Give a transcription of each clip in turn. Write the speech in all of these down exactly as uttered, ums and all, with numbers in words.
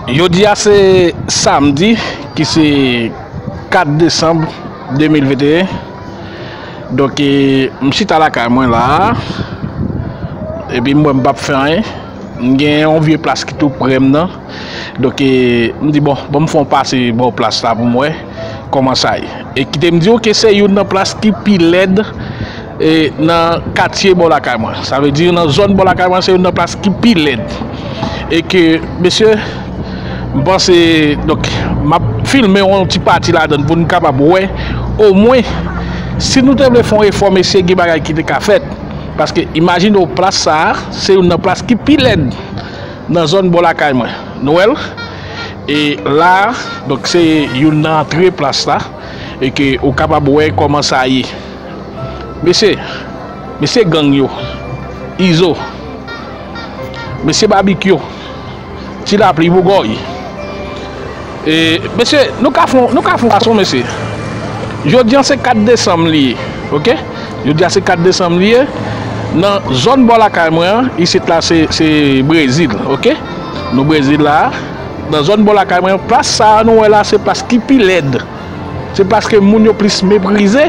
Jodi a se samdi ki se kat desanm de mil venteyen. Donk, e, m chita lakay mwen la a. Epi m wè m p ap fè anyen. M gen yon vye plas ki tou pre m nan. Donk, e, m di, bon, bon, m fè yon pase bò plas la pou m wè kòman sa ye. E kite m di w ke se youn nan plas ki pi lèd, e, nan katye bò lakay mwen. Sa vle di nan zòn bò lakay mwen, se youn nan plas ki pi lèd. E ke, mesye, m panse, donk, m ap filme yon ti pati ladan l pou n kapab wè, omwen, si nou te vle fè yon efò, mesye, gen bagay ki te ka fèt. Paske imajine w plas sa a, se youn nan plas ki pi lèd nan zòn bò lakay mwen. Nou wè l? E la, donk, se youn nan antre plas la, e ke ou kapab wè kòman sa ye. Mesye, mesye gang yo, Izo, mesye Babik yo, Ti Lapli, Bougòy. E, mesye, nou ka fon, nou ka fon fason, mesye. Jodi an se kat desanm li ye, oke? Jodi a se kat desanm li ye. Nan zòn bò lakay mwen an, isit la se, se Brezil, oke? Nou Brezil la. Nan zòn bò lakay mwen, plas sa a nou wè la, se plas ki pi lèd. Se paske moun yo plis meprize,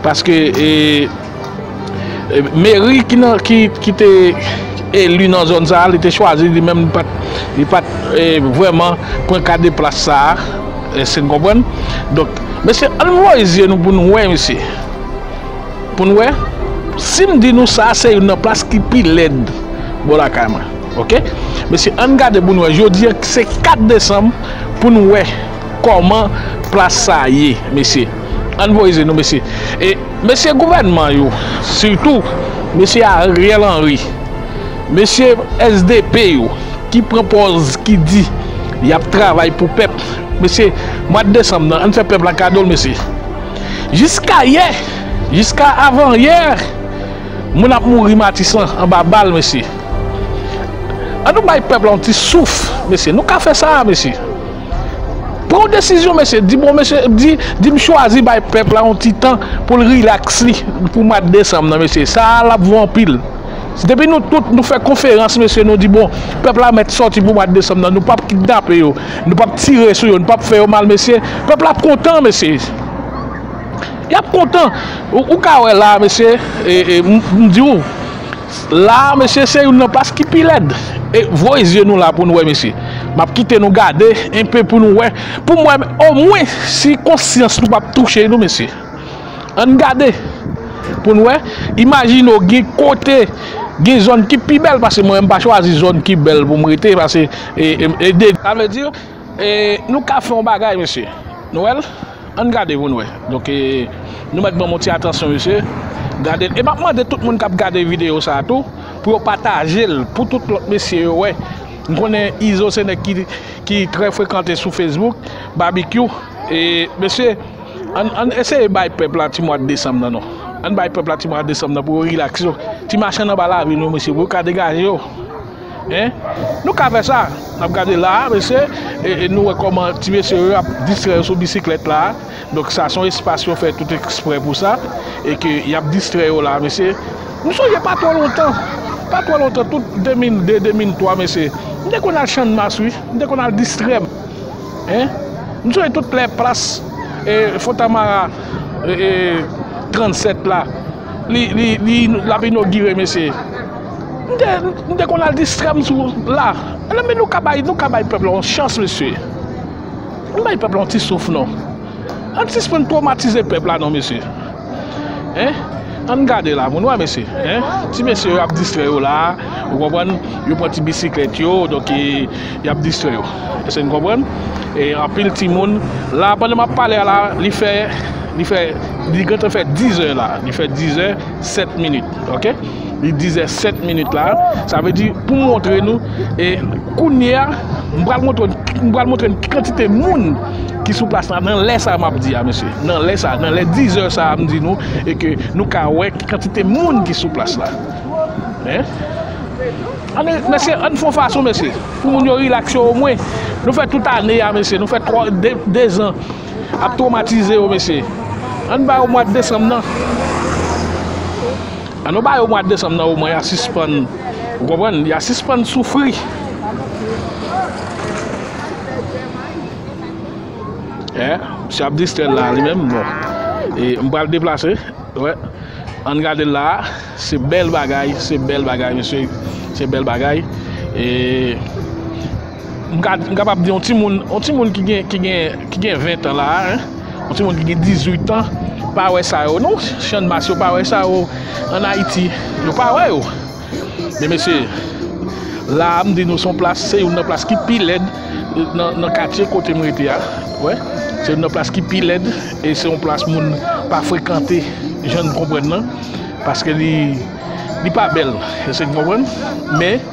paske, e, e, meri ki nan, ki, ki te eli nan zòn sa a, li te chwazi li menm, li pa t, li pa t, e, vrèman pran ka de plas sa a, èske n konprann? Donk, mesye, ann voye zye nou pou n wè, mesye. Pou n wè, si m di nou sa, se youn nan plas ki pi lèd bò lakay mwen. Oke? Mesye, ann gade pou n wè. Jodi a, se kat desanm pou n wè kòman plas sa a ye, mesye. Ann voye zye nou, mesye. E, mesye gouvènman yo, sitou, mesye Ariel Henry, mesye S D P yo, ki pran pòz, ki di y ap travay pou pèp. Mesye, mwa desanm nan, ann fè pèp la kado l, mesye. Jiska yè, jiska avan yè, moun ap mouri Matisan anba bal, mesye. Ann nou bay pèp la yon ti souf, mesye. Nou ka fè sa, mesye. Pran yon desizyon, mesye. Di, bon, mesye, di, di m chwazi bay pèp la yon ti tan pou l rilaks li pou mwa desanm nan, mesye. Sa a, l ap vo anpil. Si depi nou tout, nou fè konferans, mesye, nou di, bon, pèp la mèt sòti pou mwa desanm nan, nou p ap kidnape yo, nou p ap tire sou yo, nou p ap fè yo mal, mesye, pèp la ap kontan, mesye. Y ap kontan. Ou, ou ka wè la, mesye, e, e, m, m di w, la, mesye, se youn nan plas ki pi lèd. E voye zye nou la pou n wè, mesye. M ap kite nou gade enpe pou nou wè. Pou m wè, omwen, si konsyans nou p ap touche nou, mesye. Ann gade pou n wè. Imajine w gen kote, gen zòn ki pi bèl pase mwen, m pa chwazi zòn ki bèl pou m rete, pase, e, e, e de, sa vle di, e, nou ka fè yon bagay, mesye. Nou wè l? Ann gade pou n wè. Donk, e, nou mèt ban m yon ti atansyon, mesye. Gade l. E m ap mande tout moun k ap gade videyo sa a tou, pou yo pataje l, pou tout lòt mesye yo wè. M konnen Izo se nèg ki, ki trè frekante sou Facebook, Babikyou. E, mesye, ann, ann eseye bay pèp la ti mwa desanm nan, non. Ann bay pèp la ti mwa desanm nan pou yo rilaks yo. Ti machann anba lavil yo, mesye, pou yo ka degaje yo. Hein? Nou ka fè sa. N ap gade la a, mesye, e, e nou wè kòman ti mesye yo ap distrè yo sou bisiklèt la a. Donk, sa se yon espas yo fè tout eksprè pou sa, e ke y ap distrè yo la a, mesye. M sonje pa twò lontan, pa twò lontan, tout de mil de, de mil twa, mesye. M te konn al Channmas, wi. M te konn al distrè m. Hein? M sonje tout lè plas, e, Fontamara, e, e, trannsèt la, li, li, li, l ap inogire, mesye. M te, m te konn al distrè m sou la. Enben, nou ka bay, nou ka bay pèp la yon chans, mesye. Ann bay pèp la yon ti souf, non. Ann sispann twomatize pèp la, non, mesye. Hein? Ann gade la, moun wè, mesye. Hein? Ti mesye yo ap distrè yo la, ou konprann? Yo pran ti bisiklèt yo, donk, e, y ap distrè yo. Èske n konprann? E anpil timoun. La, pandan m ap pale a la, li fè, li fè, li gentan fè dizè la. Li fè dizè sèt minit, oke? Li dizè sèt minit la. Sa vle di, pou m montre nou, e kounye a, m pral montre, m pral montre n ki kantite moun ki sou plas la, nan lè sa a m ap di a, mesye. Nan lè sa a, nan lè dizè sa a m di nou, e ke nou ka wè ki kantite moun ki sou plas la. Hein? Ann, mesye, ann fè yon fason, mesye. Pou moun yo rilaks yo omwen. Nou fè tout ane a, mesye. Nou fè twa, de, de zan ap twomatize yo, mesye. Ann ba yo mwa desanm nan. Ann nou ba yo mwa desanm nan omwen, y a sispann. Ou konprann? Y a sispann soufri. Eh, misye ap distrè l la, li menm, bon. E, m pral deplase, wè. Ann gade l la, se bèl bagay, se bèl bagay, mesye. Se bèl bagay. E, m ka, m kapab di yon timoun, yon timoun ki gen, ki gen, ki gen ven tan la, hein. Yon timoun ki gen dizuit an, pa wè sa yo, non. Channmas yo pa wè sa yo ann Ayiti. Yo pa wè yo. Men mesye, la a m di nou se yon plas, se youn nan plas ki pi lèd nan, nan katye kote m rete a. Wè, se youn nan plas ki pi lèd e se yon plas moun pa frekante, jan n konprann nan, paske li, li pa bèl, èske n konprann? Men,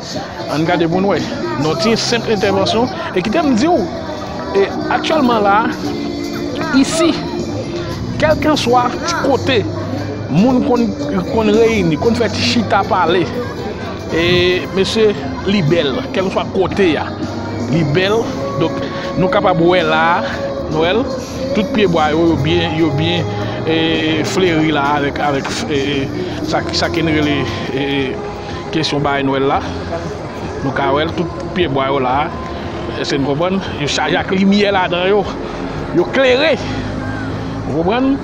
ann gade pou n wè. Nan ti senp entèvansyon, e kite m di w, e aktyèlman la, isi, kèlkanswa ti kote moun konn, konn reyini, konn fè ti chita pale, e mesye, li bèl, kèlkanswa kote a, li bèl. Donk, nou kapab wè la a, nou wè l, tout pyebwa yo, yo byen, yo byen, e, fleri la avèk, avèk, e, sa, sa ke n rele, e, kesyon bagay Nwèl la. Nou ka wè l, tout pyebwa yo la a. Èske n konprann? Yo chaje ak limyè ladan yo. Yo klere. Ou konprann?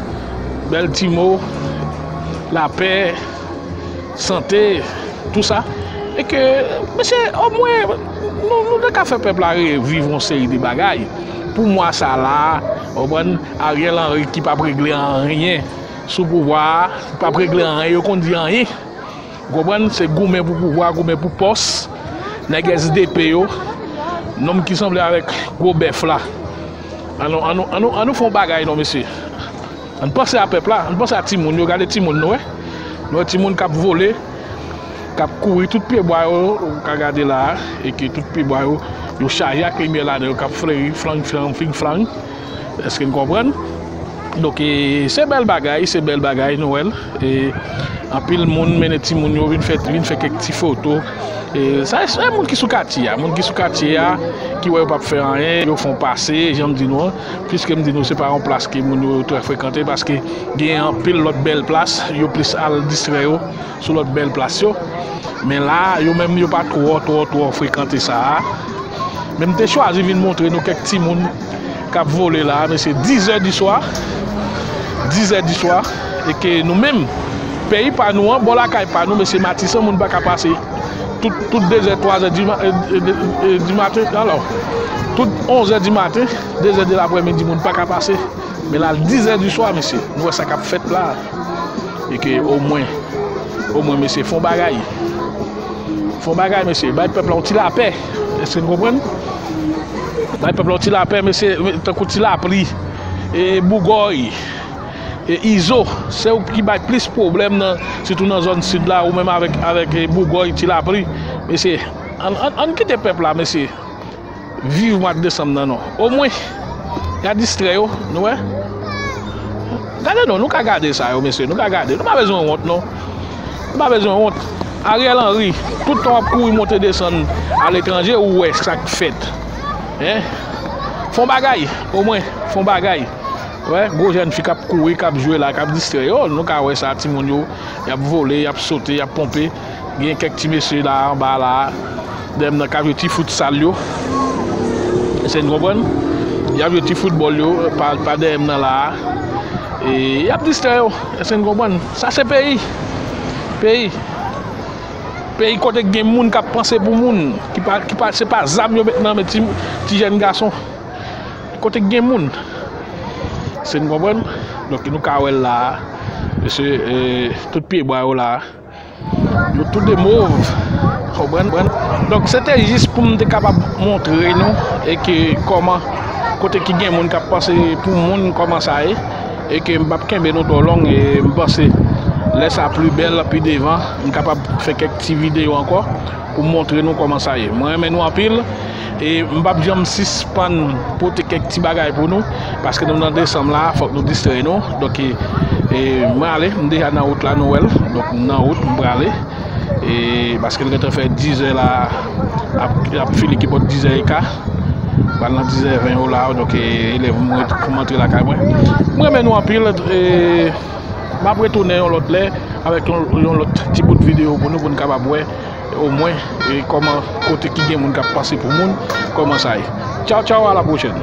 Bèl ti mo, lapè, sante, tou sa. E ke, mesye, omwen, nou, nou te ka fè pèp la reviv yon seri de bagay. Pou mwa sa la, ou konprann, Ariel Henry ki p ap regle anyen sou pouvwa a, p ap regle anyen, yo konn di anyen. Ou konprann? Se goumen pou pouvwa, goumen pou pòs. Nèg S D P yo, nonm ki sanble avèk gwo bèf la. Ann nou, ann nou, ann nou, ann nou fè yon bagay non, mesye. Ann panse a pèp la, ann panse a timoun yo, gade timoun nou wè. Nou wè timoun k ap vole, k ap kouri, tout pyebwa yo, ou ka gade la a, e ke tout pyebwa yo, yo chaje ak limyè ladan yo, k ap fleri, flang, flang, fling, flang. Èske n konprann? Donk, e, se bèl bagay, se bèl bagay, nou wè l. E, anpil moun mennen timoun yo vin fè, vin fè kèk ti foto. E, sa, se moun ki sou katye a, moun ki sou katye a, ki wè yo p ap fè anyen, yo fè yon pase, jan m di nou an. Piske m di nou, se pa yon plas ke moun yo trè frekante, paske gen anpil lòt bèl plas, yo plis al distrè yo sou lòt bèl plas yo. Men la, yo menm, yo pa twò, twò, twò frekante sa a. Men m te chwazi vin montre nou kèk timoun k ap vole la a, mesye, dis è di swa, dis è di swa, e ke nou menm, peyi pa nou an, bò lakay pa nou, mesye, Matisan, moun pa ka pase. Tout, tout de zè, twa zè di ma-, e, e, e, e, di maten, alò, tout onz è di maten, de zè de laprèmidi, moun pa ka pase. Men la, dis è di swa, mesye, nou wè sa k ap fèt la. E ke omwen, omwen, mesye, fè yon bagay. Fè yon bagay, mesye. Bay pèp la yon ti lapè. Èske n konprann? Bay pèp la yon ti lapè, mesye, tankou ti lapli. E bougòy. E izo, se yo ki bay plis pwoblèm nan, sitou nan zòn sid la, ou menm avèk, avèk, e, bougòy, ti lapli. Mesye, ann, ann, ann kite pèp la, mesye. Viv mwa desanm nan non. Omwen, y a distrè yo, nou wè. Gade non, nou ka gade sa yo, mesye, nou ka gade. Nou pa bezwen wont non. Nou pa bezwen wont. Ariel Henry, tout tan w ap kouri monte desann aletranje, ou wè sa k fèt. Hein? Fè yon bagay, omwen, fè yon bagay. Wè, gwo jèn fi k ap kouri, k ap jwe la, k ap distrè yo. Nou ka wè sa, timoun yo, y ap vole, y ap sote, y ap ponpe. Gen kèk ti mesye la anba la, dèyè m nan k ap jwe ti futsal yo. Èske n konprann? Y ap jwe ti foutbòl yo pa, pa dèyè m nan la. E y ap distrè yo. Èske n konprann? Sa se peyi. Peyi. Peyi kote gen moun k ap panse pou moun. Ki pa, ki pa, se pa zam yo met nan men ti, ti jèn gason. Kote gen moun. Èske n konprann? Donk, nou ka wè l la. Mesye, e, tout pyebwa yo la. Yo tou de mov. Konprann? Donk, se te jis pou m te kapab montre nou e ke kòman, kote ki gen moun k ap panse pou moun, kòman sa ye. E ke m p ap kenbe nou twò long, e m panse lè sa pli bèl, pi devan, m kapab fè kèk ti videyo ankò pou m montre nou kòman sa ye. Mwen renmen nou anpil. E m p ap janm sispann pote kèk ti bagay pou nou, paske nou nan desanm la, fòk nou distrè nou. Donk, e, e, mwen ale, m deja nan wout la, nou wè l. Donk, m nan wout, m prale. E, paske l gentan fè dis è la, ap, ap file ki bò dis è e ka. Pral nan dis è ven yo la, donk, e, e lè m ret-, pou m antre lakay mwen. Mwen renmen nou anpil, e, m ap retounen yon lòt lè avèk yon, yon lòt ti bout videyo pou nou, pou n kapab wè omwen, e, kòman, kote ki gen moun k ap panse pou moun, kòman sa ye. Tchaw, tchaw, a la pwochèn.